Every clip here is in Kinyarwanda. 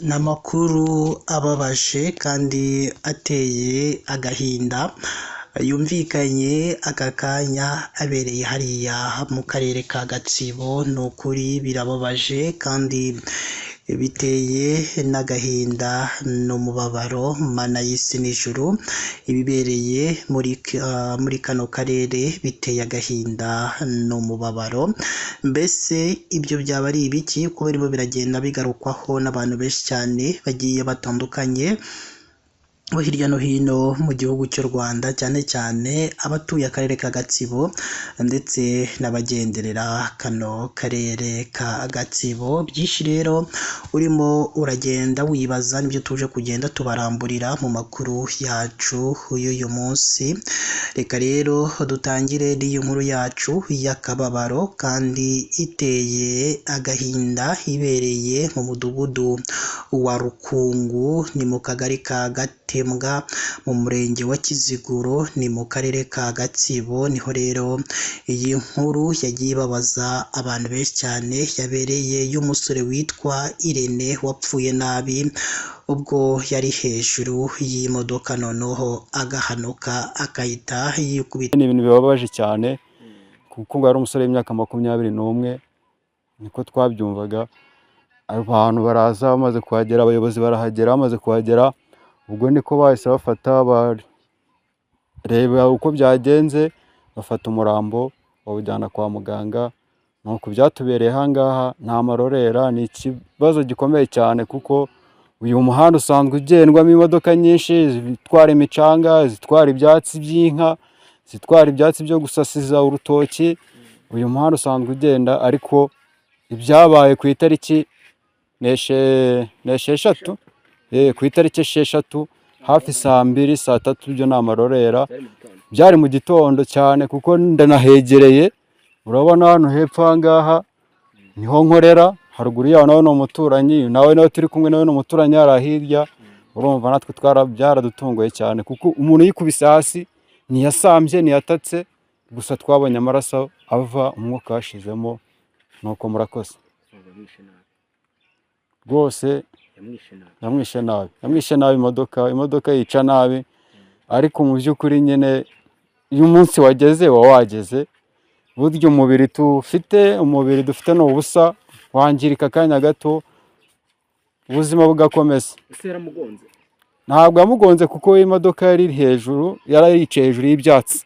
Ni amakuru ababaje kandi ateye agahinda, yumvikanye aka kanya abereye hariya mu karere ka Gatsibo, ni ukuri birababaje kandi biteye n'agahinda n'umubabaro, Mana y'isi n'ijuru, ibibereye muri kano karere biteye agahinda n'umubabaro, mbese ibyo byaba ari ibiki kuko birimo biragenda bigarukwaho n'abantu benshi cyane bagiye batandukanye bo hirya no hino mu gihugu cy'u Rwanda, cyane cyane abatuye akarere ka Gatsibo ndetse n'abagenderera kano karere ka Gatsibo. Byinshi rero urimo uragenda wibaza nibyo tuje kugenda tubaramburira mu makuru yacu y'uyu munsi. Reka rero dutangire n'iyi nkuru yacu y'akababaro kandi iteye agahinda, ibereye mu mudugudu wa Rukungu, ni mu kagari ka Gatembwa mu murenge wa Kiziguro, ni mu karere ka Gatsibo. Niho rero iyi nkuru yagiye ibabaza abantu benshi cyane, yabereye y'umusore witwa Irene wapfuye nabi ubwo yari hejuru y'imodoka noneho agahanuka akahita yikubita. Ni ibintu bibabaje cyane kuko ngo yari umusore w'imyaka 21, niko twabyumvaga. Abantu baraza bamaze kuhagera, abayobozi barahagera, bamaze kuhagera ubwo niko bahise bafata bareba uko byagenze, bafata umurambo bawujyana kwa muganga. Nuko byatubereye aha ngaha nta marorera, ni ikibazo gikomeye cyane kuko uyu muhanda usanzwe ugendwamo imodoka nyinshi zitwara imicanga, zitwara ibyatsi by'inka, zitwara ibyatsi byo gusasiza urutoki. Uyu muhanda usanzwe ugenda, ariko ibyabaye ku itariki n'esheshatu, ku itariki 6 hafi saa 2 saa 3, byo ni amarorera. Byari mu gitondo cyane kuko ndanahegereye, urabona hano hepfo aha ngaha niho nkorera, haruguru yaho nawe ni umuturanyi, nawe turi kumwe nawe ni umuturanyi hariya hirya. Urumva natwe byaradutunguye cyane kuko umuntu yikubise hasi ntiyasambye ntiyatatse, gusa twabonye amaraso ava, umwuka washizemo. Nuko murakoze rwose. Yamwishe nabi, yamwishe nabi, imodoka yica nabi. Ariko mu by'ukuri nyine iyo umunsi wageze uba wageze, burya umubiri dufite, umubiri dufite ni ubusa, wangirika akanya gato ubuzima bugakomeza. Ese yaramugonze? Ntabwo yamugonze kuko imodoka yari iri hejuru, yari yicaye hejuru y'ibyatsi.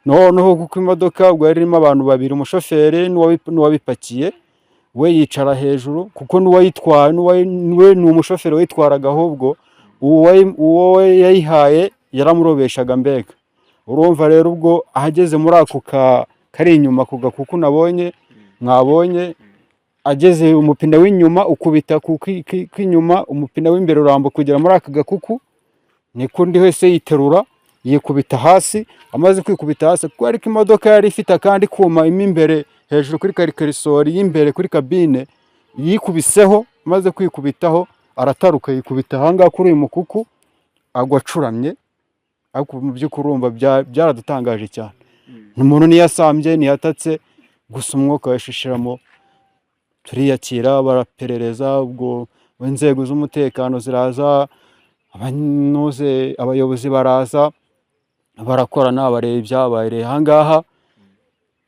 Noneho kuko imodoka ubwo yari irimo abantu babiri, umushoferi n'uwabipakiye, we yicara hejuru kuko n'uwayitwaye we ni umushoferi wayitwaraga, ahubwo uwo yayihaye yaramurobeshaga mbega. Urumva rero ubwo ahageze muri ako kari inyuma ku gakuku nabonye mwabonye, ageze umupine w'inyuma ukubita ku kw'inyuma, umupine w'imbere urambuka kugera muri aka gakuku, niko undi wese yiterura yikubita hasi. Amaze kwikubita hasi, kuko ariko imodoka yari ifite akandi kuma imo imbere hejuru kuri karikerisori y'imbere kuri kabine, yikubiseho. Amaze kwikubitaho arataruka yikubita aha ngaha kuri uyu mukuku, agwa acuramye. Ariko mu by'ukuri urumva byaradutangaje cyane, umuntu ntiyasambye ntiyatatse, gusa umwuka wishishiramo. Turiyakira, baraperereza, ubwo inzego z'umutekano ziraza, abayobozi baraza, barakorana, bareba ibyabaye aha ngaha,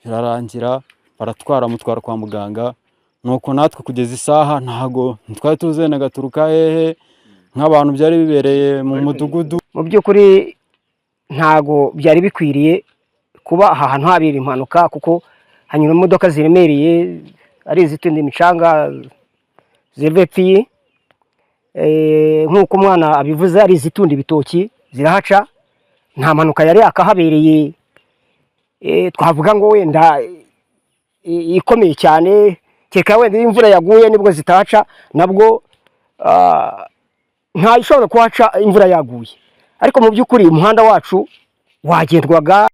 birarangira baratwara, mutwara kwa muganga. Nuko natwe kugeza isaha ntago twari tuzi gaturuka hehe nk'abantu byari bibereye mu mudugudu. Mu by'ukuri ntago byari bikwiriye kuba aha hantu habera impanuka, kuko hanyura imodoka ziremereye, ari izitunda imicanga ziva epfiyi, nk'uko umwana abivuze, ari izitunda ibitoki zirahaca. Nta mpanuka yari yakahabereye, twavuga ngo wenda ikomeye cyane, kereka wenda iyo imvura yaguye nibwo zitahaca, nabwo nta ishobora kuhaca imvura yaguye. Ariko mu by'ukuri umuhanda wacu wagendwaga.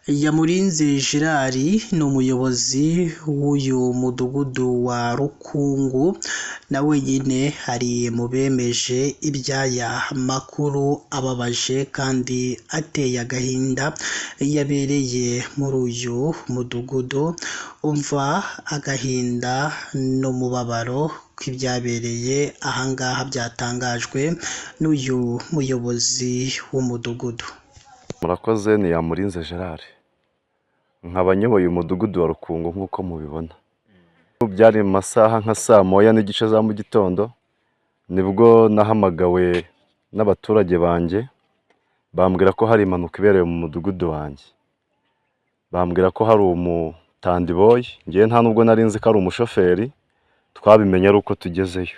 Yamurinze Gerard ni umuyobozi w'uyu mudugudu wa Rukungu, na wenyine ari mu bemeje iby'aya makuru ababaje kandi ateye agahinda yabereye muri uyu mudugudu. Umva agahinda n'umubabaro kw'ibyabereye aha ngaha byatangajwe n'uyu muyobozi w'umudugudu. Murakoze, ni Yamurinze Gerard, nkaba nyoboye umudugudu wa Rukungu nk'uko mubibona. Byari mu masaha nka saa moya n'igice za mu gitondo, nibwo nahamagawe n'abaturage banjye bambwira ko hari impanuka ibereye mu mudugudu wanjye. Bambwira ko hari umutandiboyi, ngewe nta nubwo nari nzi ko ari umushoferi, twabimenye ari uko tugezeyo.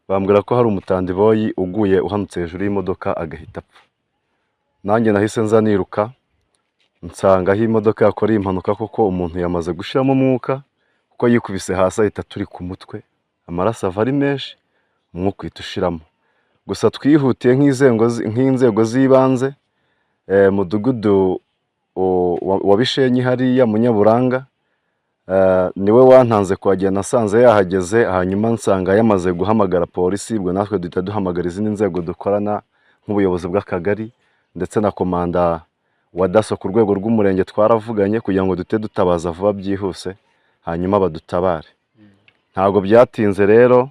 Bambwira ko hari umutandiboyi uguye uhanutse hejuru y'imodoka agahita apfa. Nanjye nahise nza niruka nsanga aho imodoka yakoreye impanuka, koko umuntu yamaze gushiramo umwuka, kuko yikubise hasi ahita aturika umutwe, amaraso ava ari menshi, umwuka uhita ushiramo. Gusa twihutiye nk'inzego z'ibanze, mudugudu wa Bishenyi hariya Munyaburanga, niwe wantanze kuhagera, nasanze yahageze, hanyuma nsanga yamaze guhamagara polisi. Ubwo natwe duhita duhamagara izindi nzego dukorana nk'ubuyobozi bw'akagari ndetse na komanda wa daso ku rwego rw'umurenge, twaravuganye kugira ngo duhite dutabaza vuba byihuse, hanyuma badutabare. Ntabwo byatinze rero,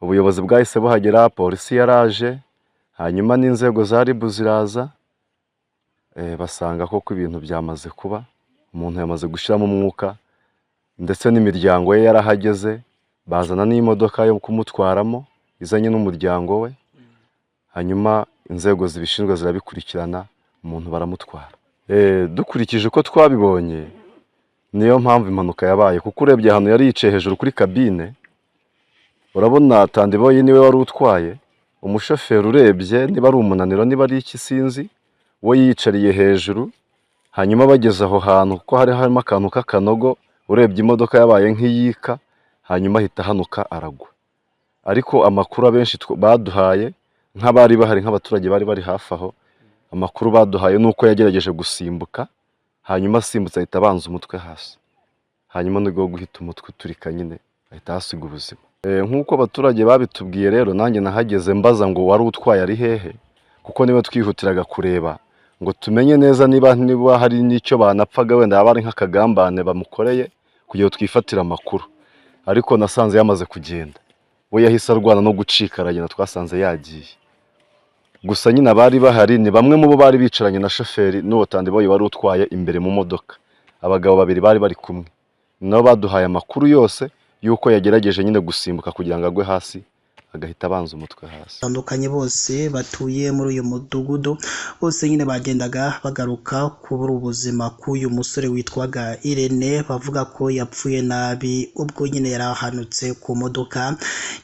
ubuyobozi bwahise buhagera, polisi yaraje, hanyuma n'inzego za RIB ziraza, basanga koko ibintu byamaze kuba, umuntu yamaze gushiramo umwuka, ndetse n'imiryango ye yarahageze, bazana n'imodoka yo kumutwaramo izanye n'umuryango we, hanyuma inzego zibishinzwe zirabikurikirana, umuntu baramutwara. Dukurikije uko twabibonye, niyo mpamvu impanuka yabaye, kuko urebye ahantu yari yicaye hejuru kuri kabine, urabona tandiboyi niwe wari utwaye, umushoferi urebye niba ari umunaniro niba ari iki sinzi, we yiyicariye hejuru, hanyuma bageze aho hantu kuko hari harimo akantu k'akanogo, urebye imodoka yabaye nk'iyika, hanyuma ahita ahanuka aragwa. Ariko amakuru abenshi baduhaye nk'abari bahari, nk'abaturage bari bari hafi aho, amakuru baduhaye ni uko yagerageje gusimbuka, hanyuma asimbutse ahita abanza umutwe hasi, hanyuma nibwo guhita umutwe uturika nyine ahita ahasiga ubuzima. Nk'uko abaturage babitubwiye rero, nanjye nahageze mbaza ngo wari utwaye ari hehe, kuko niwe twihutiraga kureba ngo tumenye neza niba hari n'icyo banapfaga, wenda yaba ari nk'akagambane bamukoreye kugira ngo twifatire amakuru. Ariko nasanze yamaze kugenda, we yahise arwana no gucika aragenda, twasanze yagiye. Gusa nyine abari bahari ni bamwe mu bo bari bicaranye na shoferi n'uwo tandiboyi wari utwaye imbere mu modoka, abagabo babiri bari bari kumwe, nabo baduhaye amakuru yose y'uko yagerageje nyine gusimbuka kugira ngo agwe hasi, agahita abanza umutwe hasi. Batandukanye bose batuye muri uyu mudugudu bose nyine bagendaga bagaruka kubura ubuzima k'uyu musore witwaga Irene, bavuga ko yapfuye nabi ubwo nyine yari ahanutse ku modoka.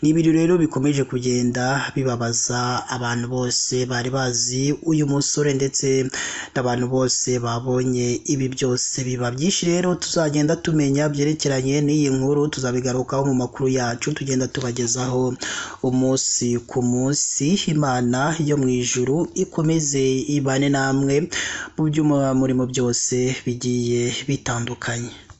Ni ibintu rero bikomeje kugenda bibabaza abantu bose bari bazi uyu musore ndetse n'abantu bose babonye ibi byose biba. Byinshi rero tuzagenda tumenya byerekeranye n'iyi nkuru, tuzabigarukaho mu makuru yacu tugenda tubagezaho umunsi ku munsi. Imana yo mu ijuru ikomeze ibane namwe mu byo murimo byose bigiye bitandukanye.